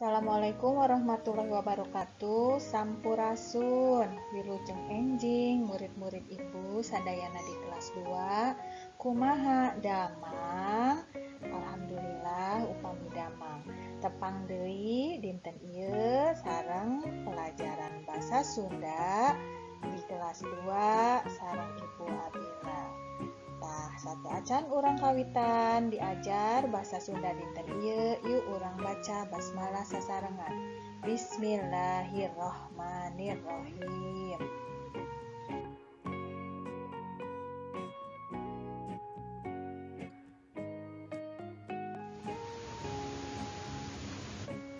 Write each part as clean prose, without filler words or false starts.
Assalamualaikum warahmatullahi wabarakatuh. Sampurasun, wilujeng enjing murid-murid ibu sadayana di kelas 2. Kumaha damang? Alhamdulillah upami damang. Tepang deui dinten ieu sareng pelajaran bahasa Sunda di kelas 2 sareng Ibu Abila. Tah, sateuacan urang kawitan diajar bahasa Sunda dinten ieu, yuk urang baca basmalah sasarengan. Bismillahirrahmanirrahim.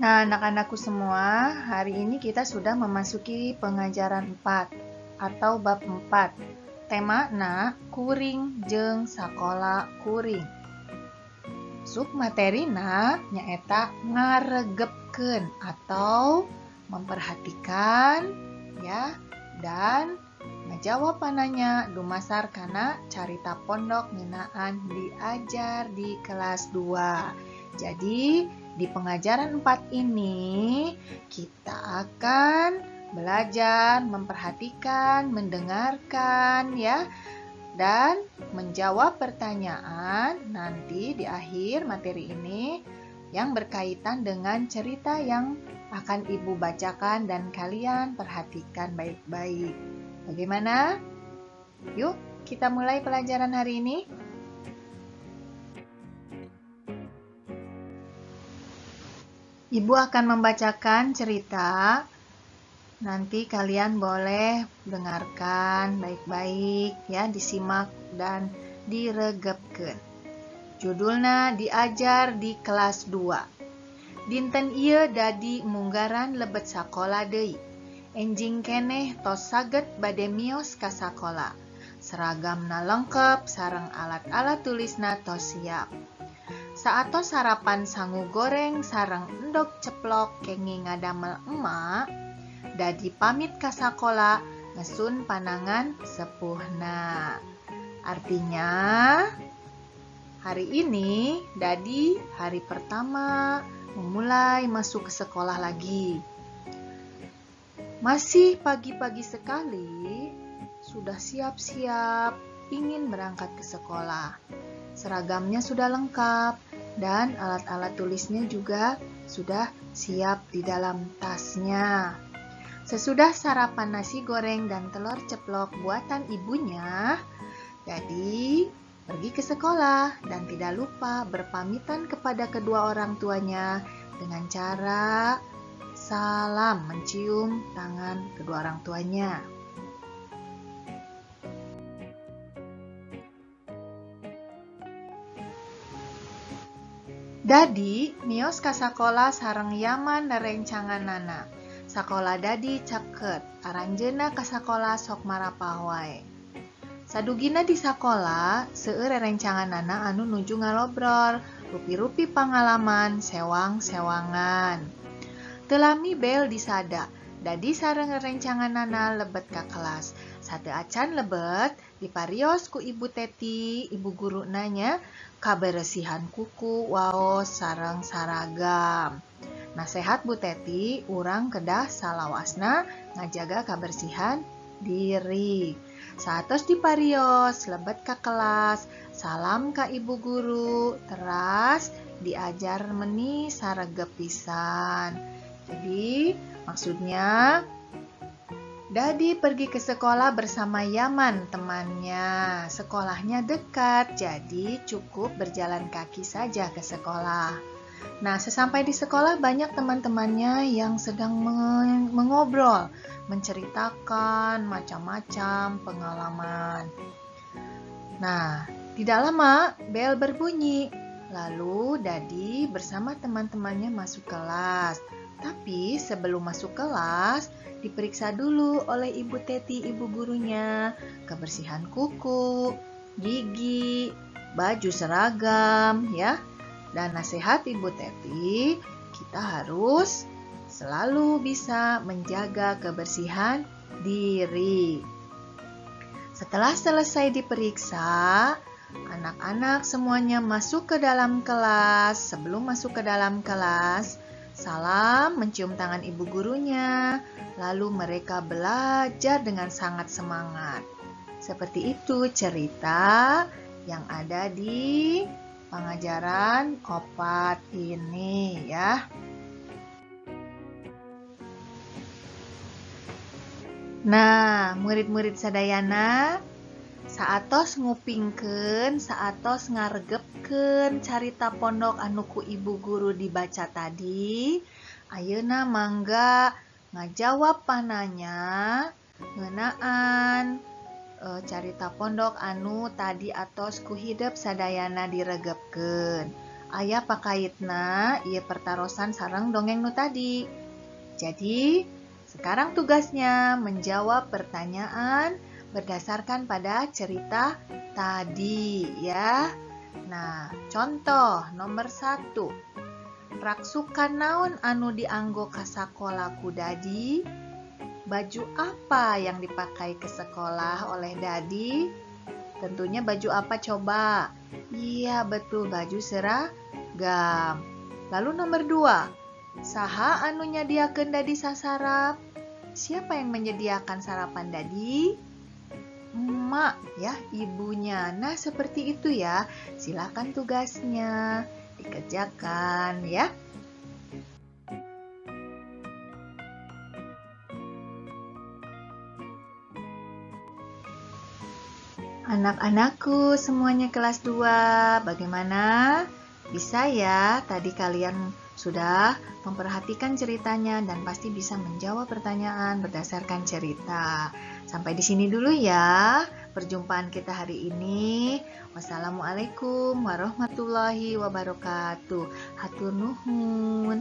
Nah, anak-anakku semua, hari ini kita sudah memasuki pengajaran 4 atau bab 4. Temana kuring jeung sakola kuring. Submaterina nyaeta ngaregepkeun atau memperhatikan ya, dan ngajawab pananya dumasar kana carita pondok ngeunaan diajar di kelas 2. Jadi di pengajaran 4 ini kita akan belajar, memperhatikan, mendengarkan ya, dan menjawab pertanyaan nanti di akhir materi ini yang berkaitan dengan cerita yang akan Ibu bacakan dan kalian perhatikan baik-baik. Bagaimana? Yuk, kita mulai pelajaran hari ini. Ibu akan membacakan cerita. Nanti kalian boleh dengarkan baik-baik ya, disimak dan diregepkeun. Judulna diajar di kelas 2. Dinten ieu dadi munggaran lebet sakola deui. Enjing keneh tos saged bade mios ka sakola. Seragamna lengkep sareng alat-alat tulisna tos siap. Saatos sarapan sangu goreng sareng endog ceplok kenging ngadamel emak, Dadi pamit ka sakola ngesun panangan sepuhna. Artinya, hari ini Dadi hari pertama memulai masuk ke sekolah lagi. Masih pagi-pagi sekali, sudah siap-siap ingin berangkat ke sekolah. Seragamnya sudah lengkap dan alat-alat tulisnya juga sudah siap di dalam tasnya. Sesudah sarapan nasi goreng dan telur ceplok buatan ibunya, Dadi pergi ke sekolah dan tidak lupa berpamitan kepada kedua orang tuanya dengan cara salam mencium tangan kedua orang tuanya. Dadi mios ka sakola sareng Yaman rerencanganana. Sakola Dadi caket, aranjeuna ka sakola sok marapah wae. Sadugina di sakola, seueur rerencanganana anu nuju ngalobrol, rupi-rupi pangalaman, sewang-sewangan. Teu lami bel disada, Dadi sareng rerencanganana lebet ka kelas. Sateuacan lebet, diparios ku Ibu Teti, ibu guru nanya, kaberesihan kuku, waos, sareng saragam. Nasehat Bu Teti, urang kedah salawasna ngajaga kabersihan diri. Saatos diparios, lebet ka kelas, salam ka ibu guru, teras diajar meni saregep pisan. Jadi maksudnya Dadi pergi ke sekolah bersama Yaman temannya. Sekolahnya dekat, jadi cukup berjalan kaki saja ke sekolah. Nah, sesampai di sekolah banyak teman-temannya yang sedang mengobrol, menceritakan macam-macam pengalaman. Nah, tidak lama bel berbunyi. Lalu Dadi bersama teman-temannya masuk kelas. Tapi sebelum masuk kelas, diperiksa dulu oleh Ibu Teti, ibu gurunya, kebersihan kuku, gigi, baju seragam, ya. Dan nasihat Ibu Teti, kita harus selalu bisa menjaga kebersihan diri. Setelah selesai diperiksa, anak-anak semuanya masuk ke dalam kelas. Sebelum masuk ke dalam kelas, Salam, mencium tangan ibu gurunya, lalu mereka belajar dengan sangat semangat. Seperti itu cerita yang ada di pengajaran 4 ini ya. Nah, murid-murid sadayana, saatos ngupingkeun, saatos ngaregepkeun carita pondok anu ku ibu guru dibaca tadi, ayeuna mangga ngajawab pananya ngeunaan carita pondok anu tadi atos ku hidep sadayana diregepkeun. Aya pakaitna ieu pertarosan sareng dongeng nu tadi. Jadi, sekarang tugasnya menjawab pertanyaan berdasarkan pada cerita tadi ya. Nah, contoh nomor 1. Raksukan naon anu dianggo ka sakola ku Dadi? Baju apa yang dipakai ke sekolah oleh Dadi? Tentunya baju apa coba? Iya, betul, baju seragam. Lalu nomor 2. Saha anu nyadiakeun Dadi sasarap? Siapa yang menyediakan sarapan Dadi? Emak ya, ibunya. Nah, seperti itu ya. Silakan tugasnya dikerjakan ya. Anak-anakku semuanya kelas 2, bagaimana? Bisa ya, tadi kalian sudah memperhatikan ceritanya dan pasti bisa menjawab pertanyaan berdasarkan cerita. Sampai di sini dulu ya perjumpaan kita hari ini. Wassalamualaikum warahmatullahi wabarakatuh. Hatur nuhun.